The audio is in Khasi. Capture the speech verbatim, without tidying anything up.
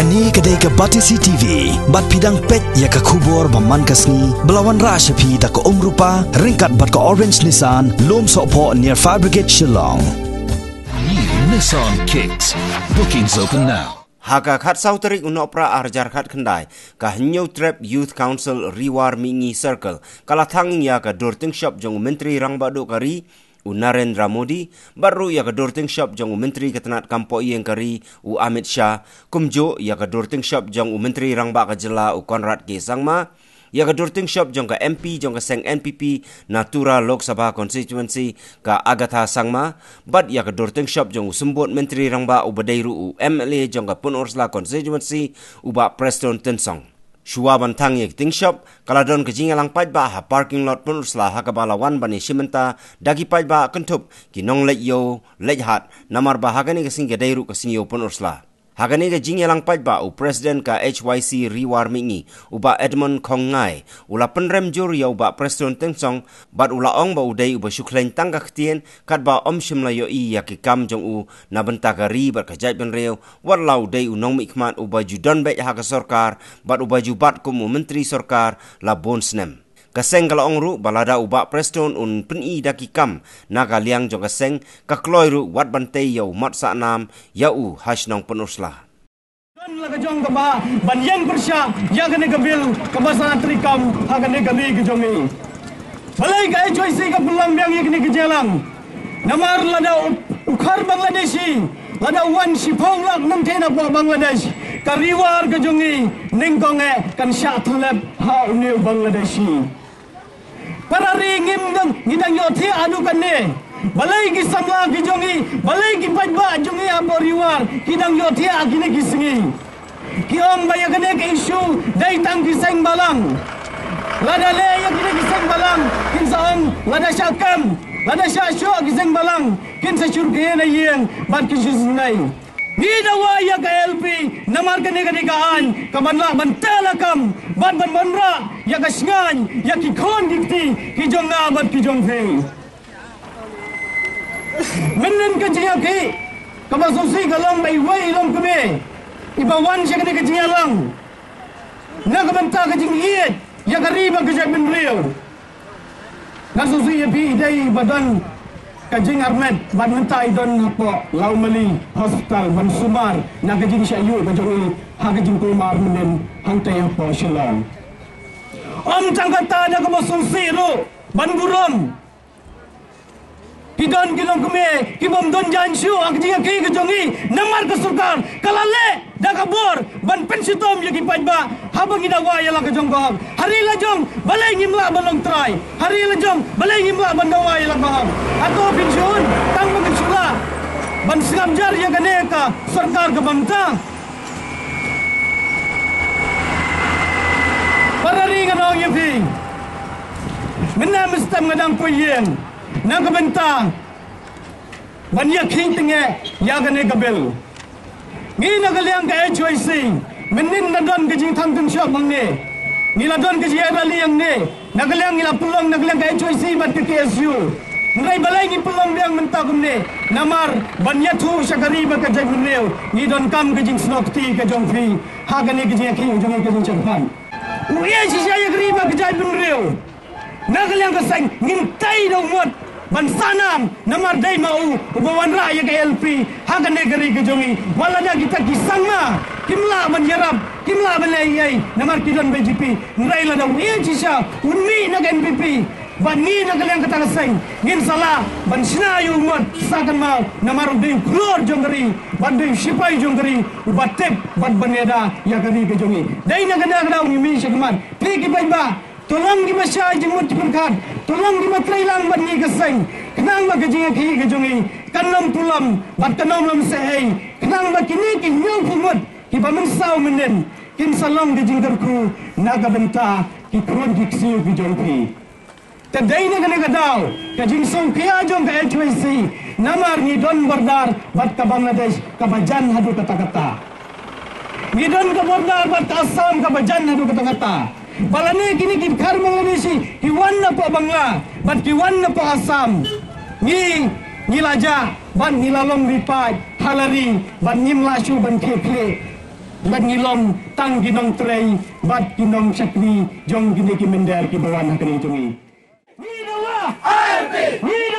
Kane ka dei ka Batesi T V, bad phi dang peit ïa ka khubor ba man ka sngi, ba la wanrah sha phi da ka Umrupa, ryngkat bad ka Orange Nissan, Lum Sohphoh near Fire Brigade Shillong. New Nissan Kicks. Bookings open now. Ha ka khatsaw tarik u Nohprah arhajar khatkhyndai, ka Hynñiewtrep Youth Council Ri War Mihngi Circle, ka la thang ïa ka dur tyngshop jong u Myntri Rangbah Duh ka ri, u Narendra Modi, bad ruh ïa ka dur tyngshop jong u Myntri ka tnat kam pohïing ka ri, u Amit Shah, kumjuh ïa ka dur tyngshop jong u Myntri Rangbah ka jylla, u Conrad K Sangma, ïa ka dur tyngshop jong ka M P jong ka seng N P P na Tura Lok Sabha Constituency, ka Agatha Sangma, bad ïa ka dur tyngshop jong u Symbud Myntri Rangbah uba dei ruh u M L A jong ka Pynursla Constituency, u Bah Prestone Tynsong. Shuwa ban thang ïa ki tyngshop, ka la don ka jingïalang paidbah ha parking lot Pynursla, ha kaba la wan ban ïashim bynta da ki paidbah kynthup ki nongleit ïew leit hat, namar ba ha kane ka sngi ka dei ruh ka sngi ïew Pynursla. Ha kane ka jingïalang paidbah, u President ka H Y C Ri War Mihngi, u Bah Edmund Khongngai, u la pynrem jur ïa u Bah Prestone Tynsong, bad u la ong ba u dei uba shu khlaiñ tang ka ktien, katba ym shym la ïohi ïa ki kam jong u na bynta ka ri bad ka jaitbynriew, wat la u dei u nongmihkhmat uba ju don beit ha ka sorkar, bad uba ju bat kum u Myntri Sorkar la bun snem. Ka seng ka la ong ruh ba lada u Bah Prestone un pyni da ki kam na ka liang jong ka seng, ka kloi ruh wat ban tei ïa u mat sahnam ïa u ha shnong Pynursla. Don la ka jong kaba ban ïeng pyrshah ïa kane ka bill kaba sa treikam ha kane ka ri ka jong ngi. Balei ka H Y C ka pynlong biang ïa kane ka jingïalang? Namar lada u, u khar Bangladeshi, lada u wan shiphew lak nangtei na poh Bangladesh, ka Ri War ka jong ngi nyngkong eh kan shah tyllep ha une u Bangladeshi. Para ri, ngim dang, ngi dang ïohthiah haduh katne. Balei ki samla ki jong ngi, balei ki paidbah jong ngi hapoh Ri War ki dang ïohthiah ha kine ki sngi? Ki ong ba ïa kane ka issue dei tang ki seng balang. Lada leh ïa kine ki seng balang, kin sa ong lada shah kem, lada shah shoh ki seng balang, kin sa shur kynhun ïing bad kin shu snei. Ngi dawa ïa ka L P namar kane ka dei ka aiñ kaban lah ban teh lakam bad ban wanrah ïa ka shngaiñ ïa ki khun ki kti ki jong nga bad ki jong phi. Mynnin ka jingïakhih kaba sngewsih ka long ba iwei i longkmie iba wan sha kane ka jingïalang na ka bynta ka jingïeit ïa ka ri bad ka jaitbynriew. Nga sngewsih ïa phi, i dei ba don ka jingarmet bad mynta i don hapoh Lawmali Hospital ban sumar na ka jingshah ïuh ka jong i ha ka jingkulmar mynnin hangtei hapoh Shillong. Ym tang katta, da kaba sngewsih ruh ban burom. Ki don ki longkmie ki bym don jaiñ shuh ha ka jingïakhih ka jong i namar ka sorkar ka la leh da ka bor ban pynshitom ïa ki paidbah haba ngi dawa ïa la ka jong ka hok. Ha ri la jong balei ngim lah ban long trai? Ha ri la jong balei ngim lah ban dawa ïa la ka hok? Hato phin shu hun tang ba ngin shu lah ban sngap jar ïa kane ka sorkar kaba mynta? Para ri, ngan ong ïa phi, mynne mynstep nga dang poi ïing na ka bynta ban ïakhih tyngeh ïa kane ka bill. Ngi na ka liang ka H Y C mynnin la don ka jingthang tyngshop hangne. Ngi la don ka jingïaid rally hangne. Na ka liang ngi la pynlong na ka liang ka H Y C bad ka K S U. Hynrei balei ngi pynlong biang mynta kumne? Namar ban ïathuh sha ka ri bad ka jaitbynriew, ngi donkam ka jingsnoh kti ka jong phi ha kane ka jingïakhih ka jong ngi, ka jingshemphang. U ïeit shisha ïa ka ri bad ka jaitbynriew. Na ka liang ka seng ngin tei da u mut ban sahnam, namar dei ma u uba wanrah ïa ka L P ha kane ka ri ka jong ngi. Wat lada kita ki Sangma kim lah ban ïarap, kim lah ban leh ei ei namar ki don B J P. Hynrei lada u ïeit shisha un mih na ka N P P bad ngi na ka liang kata ka seng ngin sa lah ban shna ïa u mut sa kynmaw, namar u dei u khlur jong ka ri bad u dei u shipai jong ka ri uba tip bad ban ïada ïa ka ri ka jong ngi. Dei na kane ka daw ngi mih sha khmat. Phi ki paidbah, to long kiba shai jingmut jingpyrkhat, to long kiba trei lang bad ngi ka seng, khnang ba ka jingïakhih ka jong ngi kan ym pulom bad kan ym long seh ei, khnang ba kine ki hynñiewphew ngut kiba mynsaw mynnin kin sa long ka jingkyrkhu na ka bynta ki khun ki ksiew ki jong phi. Te dei na kane ka daw ka jingsngewkhia jong ka H Y C, namar ngi don border bad ka Bangladesh kaba jan haduh katta katta. Ngi don ka border bad ka Assam kaba jan haduh katta katta. Ba lane kine ki dkhar Bangladeshi ki wan na poh Bangla bad ki wan na poh Assam, ngi, ngi la jah bad ngi la long ri paid ha la ri bad ngim lah shuh ban khie khlieh. Bad ngi long tang ki nongtrei bad ki nongshakri jong kine ki mynder kiba wan ha kane jong ngi. Ngi dawa ILP. Ngi